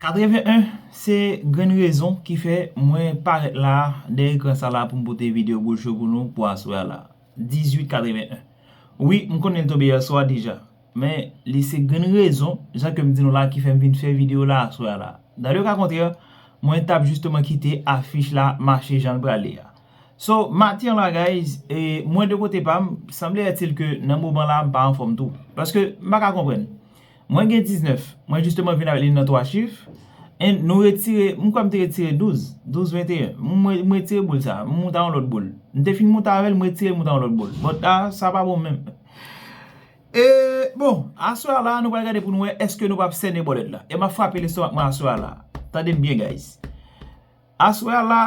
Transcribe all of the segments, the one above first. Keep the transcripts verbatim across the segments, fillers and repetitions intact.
Katreven en se grenn rezon ki fè mwen parèt la dèyè ekran sa la pou m pote videyo boul cho pou nou pou aswè a la. Dizuit katreven en. Wi, m konnen l tonbe yè swa deja, men li se grenn rezon, jan ke m di nou la, ki fè m vin fè videyo la aswè a la. Dan le ka kontrè, mwen t ap jisteman kite afich la mache jan l prale a. So, maten an la, guys, e mwen de kote pa m, sanble ètil ke nan moman la, m pa anfòm tou. Paske m pa ka konprann. Mwen gen diznèf, mwen jisteman vin avèk li nan twa chif, e nou retire, m kwè m te retire douz, douz venteyen. M, mwen, m retire boul sa, m moute a yon lòt boul. M te fin moute avè l, m retire l, m moute a yon lòt boul. But la, sa pa bon menm. E, bon, aswè a la, nou pral gade pou nou wè èske nou p ap sènen bòlèt la. E m ap frape lestomak mwen aswè a la. Tande m byen, guys. Aswè a la,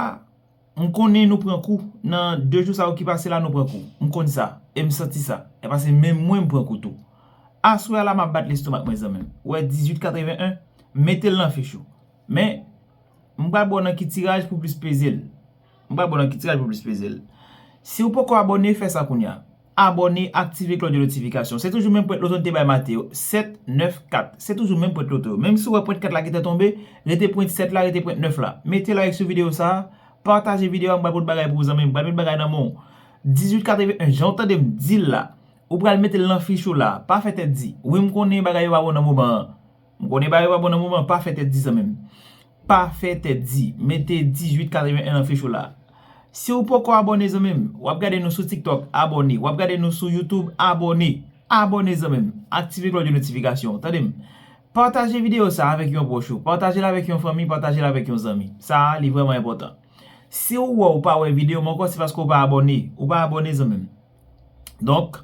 m konnen nou pran kou. Nan de jou sa yo ki pase la, nou pran kou. M konn sa. E m santi sa. E paske menm mwen, m pran kou tou. Aswè a la, m ap bat lestomak mwen, zanmi m. Ou wè, dizuit katreven en, mete l nan fich ou. Men, m pral ba w nan ki tiraj pou plis peze l. M pral ba w nan ki tiraj pou plis peze l. Si w poko abòne, fè sa kounye a. Abòne, aktive klòch de notifikasyon. Se toujou menm pwent loto n te bay maten yo. Sèt, nèf, kat. Se toujou menm pwent loto yo. Menm si w wè pwent kat la gentan tonbe, rete pwent sèt la, rete pwent nèf la. Mete like sou videyo sa a, pataje videyo a, m pral pote bagay pou ou, zanmi m. M pral met bagay nan men w. Dizuit katreven en, jan w tande m di l la, ou pral mete l nan fich ou la. Pa fè tèt di. Wi, m konnen bagay yo pa bon nan moman an. M konnen bagay yo pa bon nan moman an, pa fè tèt di, zanmi m. Pa fè tèt di. Mete dizuit katreven en nan fich ou la. Si w poko abòne, zanmi m, w ap gade nou sou TikTok, abòne. W ap gade nou sou YouTube, abòne. Abòne, zanmi m. Aktive klòch de notifikasyon. Tande m. Pataje videyo sa a avèk yon pwòch ou. Pataje l avèk yon fanmi, pataje l avèk yon zanmi. Sa a, li vrèman enpòtan. Si w wè w pa wè videyo m ankò, se paske w pa abòne. Ou pa abòne, zanmi m. Donk,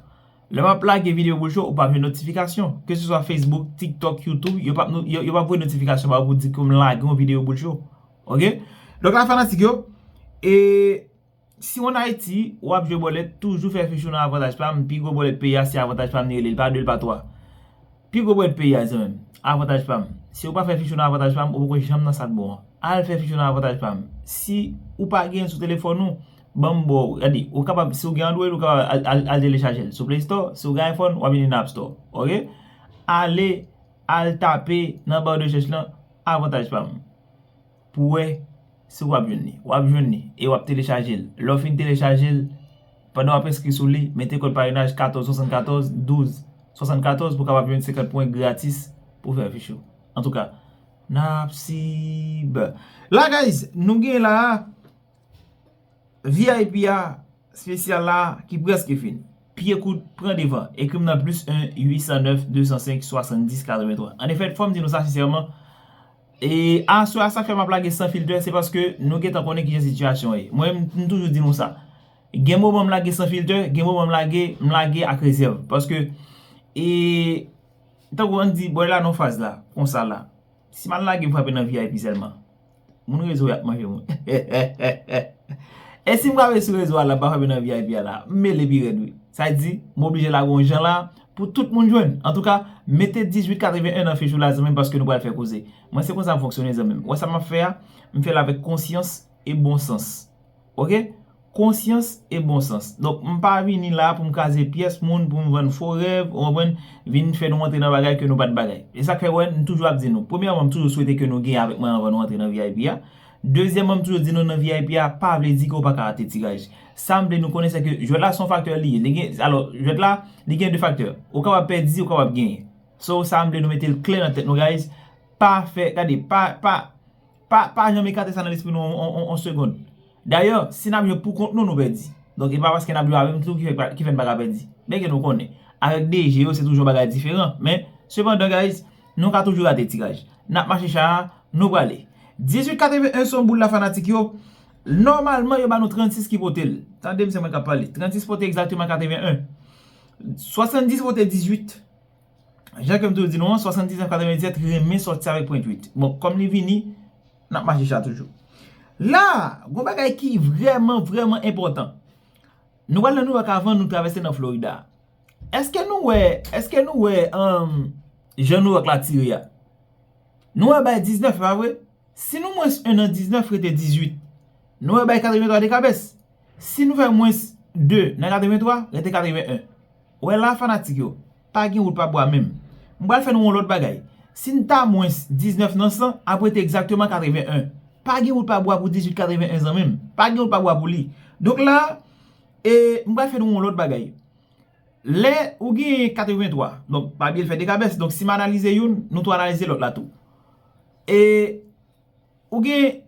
lè m ap lage videyo boul cho, ou p ap jwenn notifikasyon. Keseswa Facebook, TikTok, YouTube, yo p ap, yo, yo p ap voye notifikasyon ba ou pou di ke m lage yon videyo boul cho. Oke? Donk la, fanatik yo, e si w ann Ayiti, w ap jwe bòlèt, toujou fè fich ou nan Avantaj Pam. Pi gwo bòlèt peyi a, se Avantaj Pam li rele, li pa de, li pa twa. Pi gwo bòlèt peyi a, zanmi m, Avantaj Pam. Si w pa fè fich ou nan Avantaj Pam, ou poko janm nan sa k bon an. Al fè fich ou nan Avantaj Pam. Si ou pa gen sou telefòn ou, ban m ba w, gade, ou kapab, si w gen Android, ou kapab al, al, al telechaje l sou Play Store. Si w gen iPhone, w ap vin li nan App Store. Oke? Ale, al tape nan ba de rechèch lan, Avantaj Pam. Pou wè si w ap jwenn li. W ap jwenn li e w ap telechaje l. Lè w fin telechaje l, pandan w ap enskri sou li, mete kòd parenaj katòz swasannkatòz douz swasannkatòz pou w kapab jwenn senkant pwen gratis pou fè fich ou. Antouka, n ap sib. La, guys, nou gen la V I P a, espesyal la ki prèske fin. Pye kout pran devan. Ekri m nan plis en uit san nèf de san senk swasanndis katrevenntwa. Annefè, fò m di nou sa sensèman, e aswè a, sa k fè m ap lage san filtè, se paske nou gentan konnen kijan sitiyasyon ye. Mwen, m, m toujou di nou sa. Gen moman m lage san filtè, gen moman m lage, m lage ak rezèv. Paske, e, tankou ann di, bòy la nan faz la, konsa la. Si m al lage m frape nan V I P sèlman, moun rezo y ap manje mwen. E si m frape sou rezo a la, m pa frape nan V I P a la, m mele pi rèd wi. Sa di, m oblije lage yon jan la pou tout moun jwenn. Antouka, mete dizuit katreven en nan fich ou la, zanmi m, paske nou pral fè koze. Mwen, se konsa m fonksyone, zanmi m. Wè sa m ap fè a, m fè l avèk konsyans e bon sans. Oke? Konsyans e bon sans. Donk, m pa vini la pou m kraze pyès moun, pou m vann fo rèv, ou konprann, vin fè nou antre nan bagay ke nou pa t bagay. E sa k fè, wè, m toujou ap di nou. Premyèman, m toujou swete ke nou gen avèk mwen anvan nou antre nan V I P a. Dezyèmman, m toujou di nou nan V I P a, pa vle di ke w pa ka rate tiraj. Sa m vle nou konnen, se ke jwèt la se yon faktè li ye. Li gen, alò, jwèt la, li gen de faktè. Ou kapab pèdi, ou kapab genyen. So, sa m vle nou mete l klè nan tèt nou, guys. Pa fè, gade, pa, pa, pa, pa janm ekate sa nan lespri nou on, on, on, on segonn. Dayè, si n ap jwe pou kont nou, nou pèdi. Donk, e pa paske n ap jwe avè m tou ki fè, ki fè n pa ka pèdi. Byen ke nou konnen. Avèk de je yo, se toujou yon bagay diferan. Men, sepandan, guys, nou ka toujou rate tiraj. N ap mache cha a, nou prale. Dizuit katreven en se yon boul la, fanatik yo. Nòmalman, yo ba nou trannsis ki pote l. Tande m, se mwen k ap pale. Trannsis pote egzakteman katreven en. Swasanndis pote dizuit. Jan ke m toujou di nou an, swasanndiznèf katrevenndisèt renmen sòti avèk pwent uit. Bon, kòm li vini, n ap mache cha toujou. La, gon bagay ki vrèman, vrèman enpòtan. Nou pral nan Nouyòk avan nou travèse nan Florida. Èske nou wè, èske nou wè, um, jan Nouyòk la tire a? Nou wè bay diznèf, pa vre? Si nou mwens en nan diznèf, rete dizuit. Nou wè bay katrevenntwa de kabès. Si nou fè mwens de nan katrevenntwa, rete katreven en. Wè la, fanatik yo, pa gen wout pa bwa menm. M pral fè nou yon lòt bagay. Si n ta mwens diznèf nan san, ap rete egzakteman katreven en. Pa gen wout pa bwa pou dizuit katreven en, zanmi m. Pa gen wout pa bwa pou li. Donk la, e, m pral fè nou yon lòt bagay. Lè ou gen katreven twa, donk pa bliye l fè de kabès. Donk si m analize youn, nou tou analize lòt la tou. E ou gen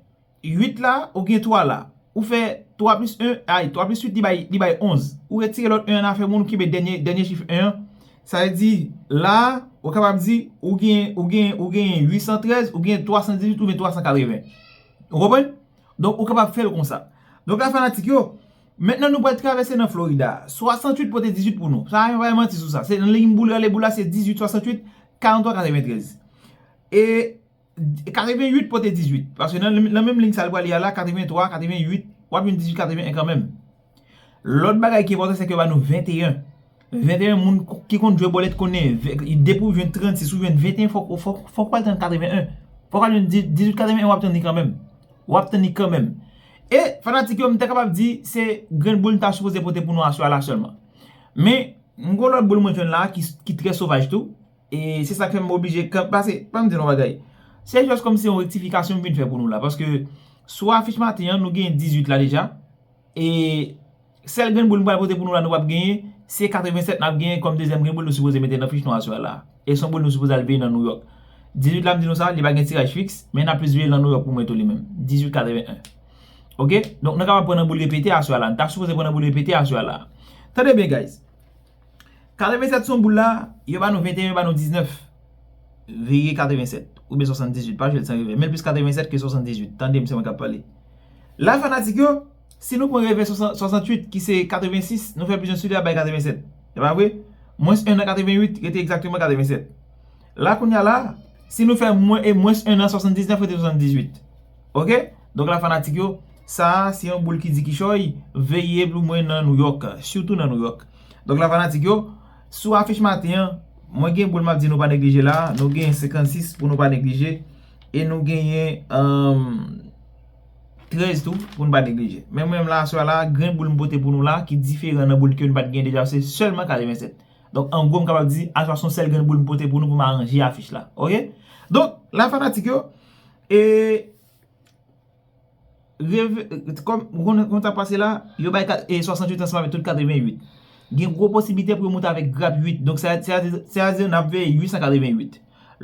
uit la, ou gen twa la. Ou fè twa plis en, ay, twa plis uit, li bay, li bay onz. Ou retire lòt en an nan afè moun, ou kenbe dènye, dènye chif en an. Sa vle di, la, ou kapab di, ou gen, ou gen, ou gen uit san trèz, ou gen twa san dizuit, oubyen twa san katreven. Ou konprann? Donk, ou kapab fè l konsa. Donk, la, fanatik yo, mentnan nou pral travèse nan Florida. Swasanntuit pote dizuit pou nou. Sa, pa manti sou sa. Se nan liy boul, rele boul la, se dizuit swasanntuit, karanntwa katreventrèz. E katrevenuit pote dizuit. Paske nan, nan menm liy sa l prale a la, katrevenntwa, katrevenuit, w ap jwenn dizuit katreven en kanmenm. Lòt bagay ki enpòtan, se ke yo ba nou venteyen. Venteyen, moun ki konn jwe bòlèt konnen, depi w jwenn trannsis, ou jwenn venteyen, fòk, fòk, fòk w al tann katreven en. Fòk w al jwenn dizuit katreven en, w ap tann li kanmenm. W ap tann li kanmenm. E, fanatik yo, m ta kapab di, se grenn boul m ta sipoze pote pou nou aswè a la sèlman. Men, m gon lòt boul mwen jwenn la ki, ki trè sovaj tou. E se sa k fè m oblije kanpe, pase, ban m di nou yon bagay. Se jis kòmsi yon rektifikasyon m vin fè pou nou la. Paske sou afich maten an, nou gen dizuit la deja. E sèl grenn boul m pral pote pou nou la, nou p ap genyen, se katrevensèt n ap genyen kòm dezyèm grenn boul nou sipoze mete nan fich nou aswè a la. E se yon boul nou sipoze al veye nan Nouyòk. Dizuit la, m di nou sa, li pa gen tiraj fiks, men n ap plis veye l nan Nouyòk pou mwen tou li menm. Dizuit katreven en. Oke? Donk, nou kapab pran nan boul repete aswè a la. Nou ta sipoze pran nan boul repete aswè a la. Tande byen, guys. Katrevensèt se yon boul la, yo ba nou venteyen, yo ba nou diznèf. Veye katrevensèt, oubyen swasanndizuit, pa jwe l san revè. Men l plis katrevensèt ke swasanndizuit. Tande m, se mwen k ap pale. La, fanatik yo, si nou pran revè swasanntuit, ki se katrevensis, nou fè plis en sou li, ap bay katrevensèt. E pa vre? Mwens en nan katrevenuit, rete egzakteman katrevensèt. La, kounye a la, si nou fè mwen, e mwens en nan swasanndiznèf, rete swasanndizuit. Oke? Donk la, fanatik yo, sa a, se yon boul ki di kichòy, veye pou mwen nan Nouyòk, sitou nan Nouyòk. Donk la, fanatik yo, sou afich maten an, mwen gen boul m ap di nou pa neglije la, nou gen senkannsis pou nou pa neglije, e nou genyen, um, trèz tou pou nou pa neglije. Men mwen menm la, aswè a la, grenn boul m pote pou nou la, ki diferan nan boul ke nou pa t gen deja, se sèlman katrevensèt. Donk, an gwo, m kapab di, aswè a se yon sèl grenn boul m pote pou nou pou m aranje afich la. Oke? Donk, la, fanatik yo, e, reve-, kòm, kòm, kòm sa pase la, yo bay kat-, e, swasanntuit ansanm avèk tout katrevenuit. Gen gwo posiblite pou yo moute avèk grap uit. Donk, sa, sa, sa, sa, n ap veye uit san katrevenuit.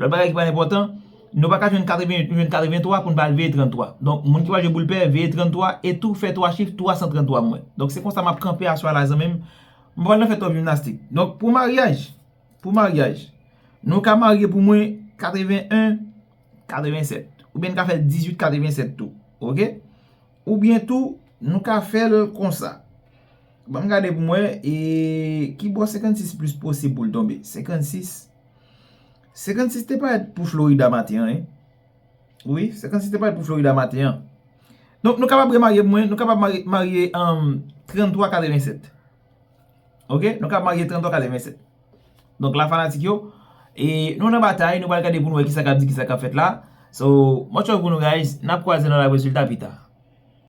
Lòt bagay ki pa enpòtan, nou pa ka jwenn katrevenuit, nou jwenn katreventwa pou n pa al veye tranntwa. Donk, moun ki pa jwe boul pè, veye tranntwa e tou fè twa chif twa san tranntwa mwen. Donk, se konsa m ap kanpe aswè a la, zanmi m. M pa nan fè twòp jimnastik. Donk, pou maryaj, pou maryaj, nou ka marye pou mwen katreven en, katrevensèt. Oubyen n ka fè l dizuit katrevensèt tou. Oke? Oubyen tou, nou ka fè l konsa. Ban m gade pou m wè, e ki bò senkannsis plis posib pou l tonbe. Senkannsis. Senkannsis te parèt pou Florida maten an, wi. Wi, senkannsis te parèt pou Florida maten an. Donk, nou kapab remarye pou mwen, nou kapab marye, marye, um, tranntwa katrevensèt. Oke? Nou kapab marye tranntwa katrevensèt. Donk, la, fanatik yo, e nou nan batay, nou pral gade pou nou wè kisa k ap di, kisa k ap fèt la. So, much love pou nou, guys. N ap kwaze nan la rezilta pita.